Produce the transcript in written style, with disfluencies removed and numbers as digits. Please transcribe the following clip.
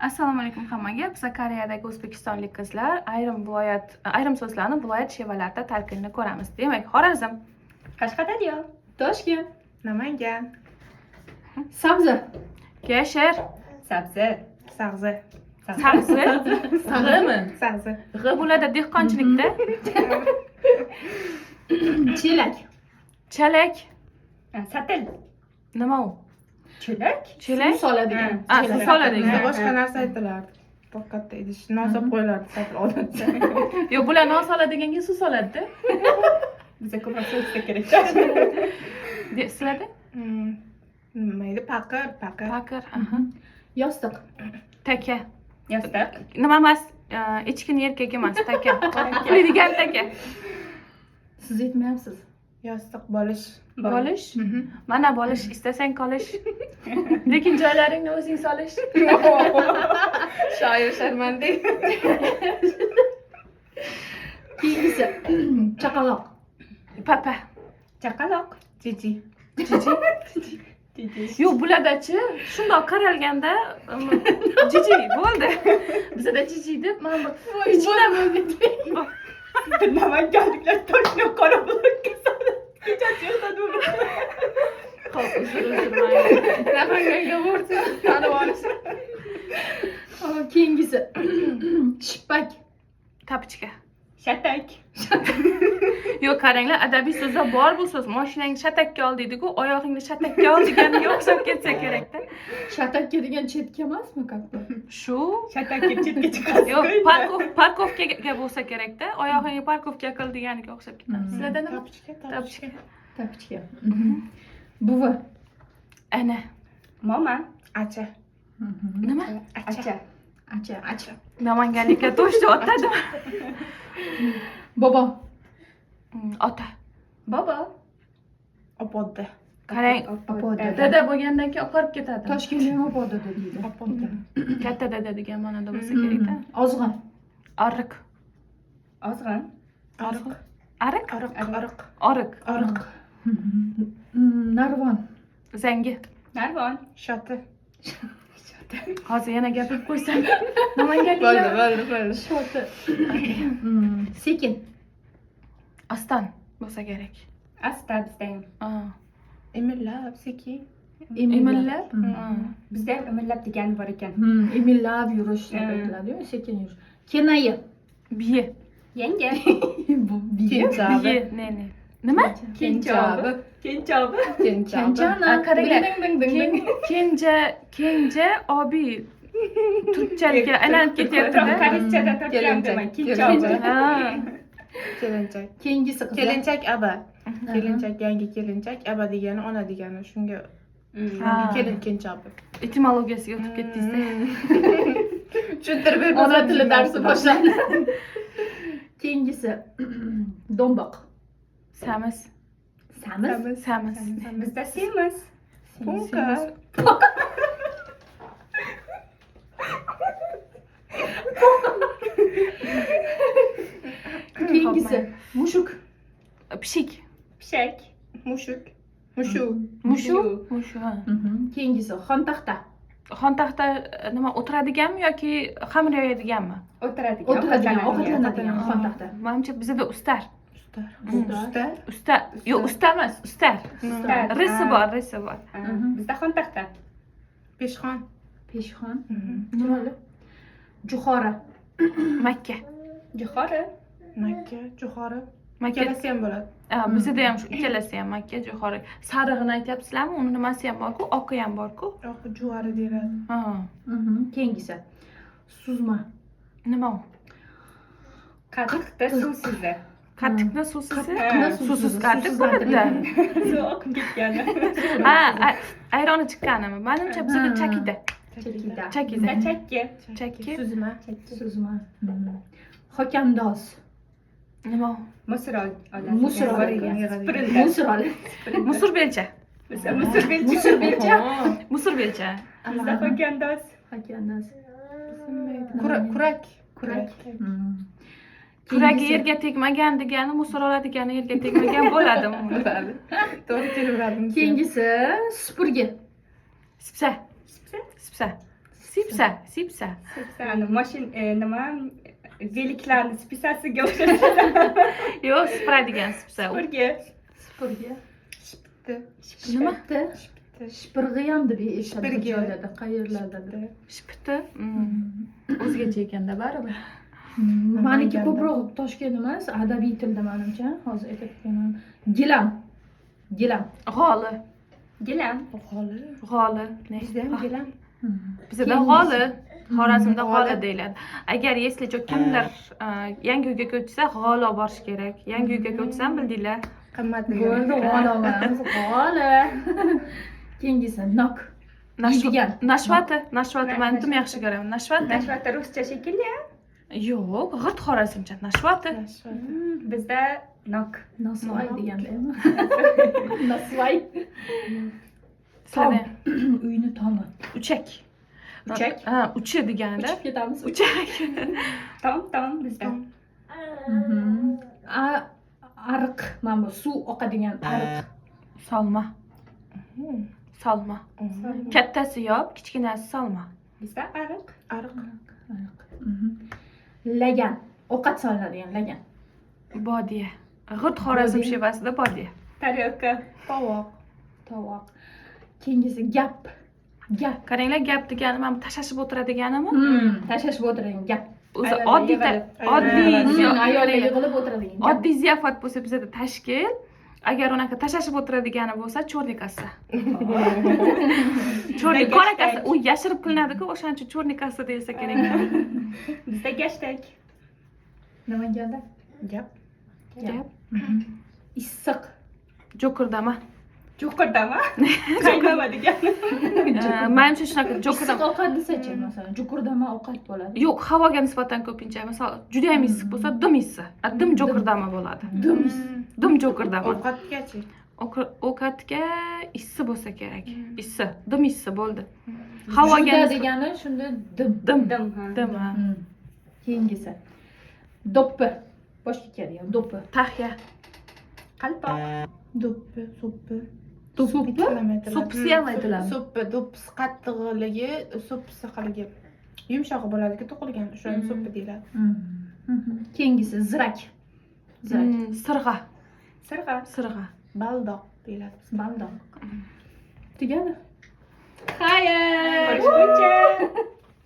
Assalomu alaykum hammaga. Biz Koreyadagi o'zbekistonlik qizlar ayrim viloyat, ayrim so'zlarni viloyat shevalarida tarkibini ko'ramiz. Demak, Xorazm, Qashqadaryo, Toshkent. Namangan. Sabzi. Kashir, sabzi, Sag'zi. sabzi, g'mi? Sag'zi. G'i bo'ladi dehqonchilikda. Chelak. Chalak, satil, nima u? chelak, Chelak? Suv soladigan. A, suv soladigan. Bizda boshqa narsa aytilardi. Bir katta idish non solib qo'yilardi satil odatda. Yo'q, bular non soladiganga suv soladi-da. Biza ko'proq suv ichsa kerak. Sizlarda? Nima edi? Paqir, paqir. Paqir, aha. Yostiq. Taka. Yostiq, Nima emas, echkini erkak emas, taka. Uxlaydigan taka. Siz aytmayapsiz. Yostiq, bolish. Bolish? Mana bolish, istasang qolish. Lekin joylaringni o'zing solish. Shoir sharmanda. Keyingisi chaqaloq. Papa. Chaqaloq, Jiji. Jiji. Jiji. Yo'q, bulardachi shundoq qaralganda jiji bo'ldi. Bizada jiji deb mana bu ichida Namanganliklar toshni qora bulutga solib, kechasi yo'qdan. Xo'p, uzr, uzr, mayli. Namanganga borsa tanib olish. Keyingisi shippak. Tapochka. Shatak, Yo'q, qaranglar, adabiy so'zda bor bu so'z. Mashinangni shatakka ol deydi-ku, oyog'ingni shatakka ol deganiga o'xshab ketsa kerakda. Shatakka degan chetga emasmi, как бы? Shu shatakka chetga chiqasiz. Yo'q, парковка ga bo'lsa kerakda. Oyog'ingni парковка qil deganiga o'xshab ketadi. Sizlarda nima? Tapochka, tapochka. Tapochka. Tapochka. Buvi. Ana. Momo, Acha. Nima? Acha, Acha, acha. Namanganliklar to'shdi otadimi? Bobo. Ota. Bobo, Opodda. Qarang, Opoda. dada bo'lgandan keyin oqarib ketadi. Toshkentda ham opoda deydi. Opodda. Katta dada degan ma'noda bo'lsa kerakda. Ozg'in. Oriq. Ozg'in, Ariq. Ariq? Ariq, ariq. Oriq. Ariq. Narvon. Zangi. Narvon, Shoti. Hozir yana gapirib qo'ysam. Namanganliklar. Bo'ldi, bo'ldi. Shoti. Sekin. Oston bo'lsa kerak. Asta bizda ham. Imillab, sekin. Imillab? Bizda ham imillab degani bor ekan. Imillab yurish deb aytiladi-yu, sekin yurish. Kennoyi. Biya. Yanga, Bu biya. Kenchabi. Biya. Ne ne? Nima? Kenchabi. Kenchobi, Kenchabi. Kanchana. A, qaranglar. Ding ding ding ding. Kenja, kenja obi turkchalikka aylanib ko'proq ketyapti-da. koreyschadan tortgandim Kelinchak. man, kenchobi. Ha. Kelinchak. Keyingisi qizlar. Kelinchak aba. Kelinchak, yangi kelinchak, aba degani ona degani. Shunga kelin kenchobi. Etimologiyasiga o'tib ketdingiz-da. Tushuntirib bermasam Ona tili darsi boshlandi. Keyingisi do'mboq. Samiz. Samiz. Samiz. Bizda semiz, Punka. Keyingisi mushuk. Pishik. Pishak, Mushuk. Mushuk. Mushu. Mushu. Ha. Keyingisi xontaxta. Xontaxta nima, o'tiradiganmi yoki xamir yoyadiganmi? O'tiradigan, O'tiradigan, ovqatlanadigan. ovqatlanadigan xontaxta. Manimcha bizada ustar. Ustar. Ustar. Usta, yo'q, usta emas, ustar. Ustar. Risi bor, risi bor. Ha, bizda xontaxta, Peshxon. Peshxon. Nima? Juxora. Makka. Jo'xori, Makka, jo'xori. Makka. Ikkalasi ham bo'ladi. Ha, bizada ham shu ikkalasi ham makka, jo'xori. Sarig'ini aytyapsizlarmi? Uni nimasi ham borku, oqi ham borku. Oq juvari deyiladi. Ha. Keyingisi suzma. Nima u? Qatiqda suvsizi, Qatiqni suvsizi? Qatiqni Suvsiz qatiq bo'ladi-da. Suv oqib ketgani. Ha, ayroni chiqqanimi? Manimcha bizada chakida. Chakida. Chakida. Bizda chakki, Chakki. Suzma. Suzma. Xokandoz. Nima u? Musor oladi. Musor oladigan. Supurindi. Musor oladi. Musur belcha. Bizda musor belcha. Musor belcha. Musur belcha. Bizda xokandoz, Xokandoz. Kurak. Kurak. Kuragi Keyingisi. yerga tegmagan degani musor oladigani yerga tegmagan bo'ladimi? Bo'ladi. To'g'ri kelaveradi. Keyingisi supurgi. Sipsa. Sipsa, Sipsa. Sipsa, sipsa. Sipsani mashin nima, велик larni спица siga o'xshashadi. Yo'q, supuradigan sipsa. Supurgi. Supurgi. Shipti. Nima? Shipti. Shipirg'i ham deb eshitadi bir Shipirgi. joylarda, qayerlardadir. Shipiti. O'zgacha ekanda baribir. Maniki Namanganda. ko'proq Toshkent emas, adabiy tilda manimcha. Hozir aytib ketaman. Gilam. Gilam. G'oli. Gilam. G'oli. G'oli. Ne? Bizda ham gilam. Bizada g'oli. Xorazmda G'oli. g'oli deyiladi. Agar если что kimdir yangi uyga ko'chsa, g'oli olib borish kerak. Yangi uyga ko'chsam, bildinglar. Qimmat. Bo'ldi, g'oli olamiz. G'oli. Keyingisi nok. Yeydigan. Nashvati, nashvati man tum yaxshi ko'raman. Nashvati. Nashvati ruscha shekilli. Yo'q, g'irt xorazmcha. Nashvati. Bizda nok. Nosvoy degandaymi? Nosvoy. Tom. Sizlarda Uyni tomi. Uchak. Uchak? Ha, uchi deganda. Uchib ketamiz. Uchak. Tom, tom bizda. Ariq, mana bu suv oqadigan ariq. Solma. Solma. Kattasi yop, kichkinasi solma. Bizda ariq. Ariq. Ariq. Lagan. Ovqat solinadigan lagan. Bodiya. G'irt Xorazm Bodiya. shevasida bodiya. Tarelka. Tovoq. Tovoq. Keyingisi gap. Gap. Qaranglar, gap degani mana bu tashashib o'tiradiganimi? Tashlashib o'tiradigan gap. O'zi Ayollar oddiy yig'ilib. oddiy Ayollar yig'ilib o'tiradigan gap. Oddiy ziyofat bo'lsa bizada tashkil, agar unaqa tashashib o'tiradigani bo'lsa, черный kassa. Черный qora kassa, u yashirib qilinadi-ku, o'shaning uchun черный kassa deyilsa kerak. Bizda gashtak. Namanganda? Gap. Gap. Issiq. Jo'kirdama. Juqirdama. Qaynama degani. Manimcha shunaqa Issiq jo'kirdama. ovqat desachi, masalan, jukurdama ovqat bo'ladi. Yo'q, havoga nisbatan ko'pincha, misol, juda ham issiq bo'lsa, dim issiq. A, dim jo'kirdama bo'ladi. Dim issiq. Dim jo'kirdama. Ovqatgachi? Ovqatga issi bo'lsa kerak. Issi, dim issi bo'ldi. Havoga Juda degani shunda dim. Dim. Dim, ha. Dim, ha. Keyingisi. Do'ppi. Boshga kiyadigan do'ppi. Taxya. Qalpoq. Do'ppi, so'ppi. So'ppi? Ikkalama aytiladi. So'ppisi ham aytiladi. So'ppi, do'ppisi qattiqligi, so'ppisi haligi yumshog'i bo'ladi-ku to'qilgan, o'shani so'ppi deyiladi. Keyingisi zirak. Zirak. Sirg'a. Sirg'a. Sirg'a. Baldoq deyiladi. Baldoq. Tugadi. Xayr. Ko'rishguncha.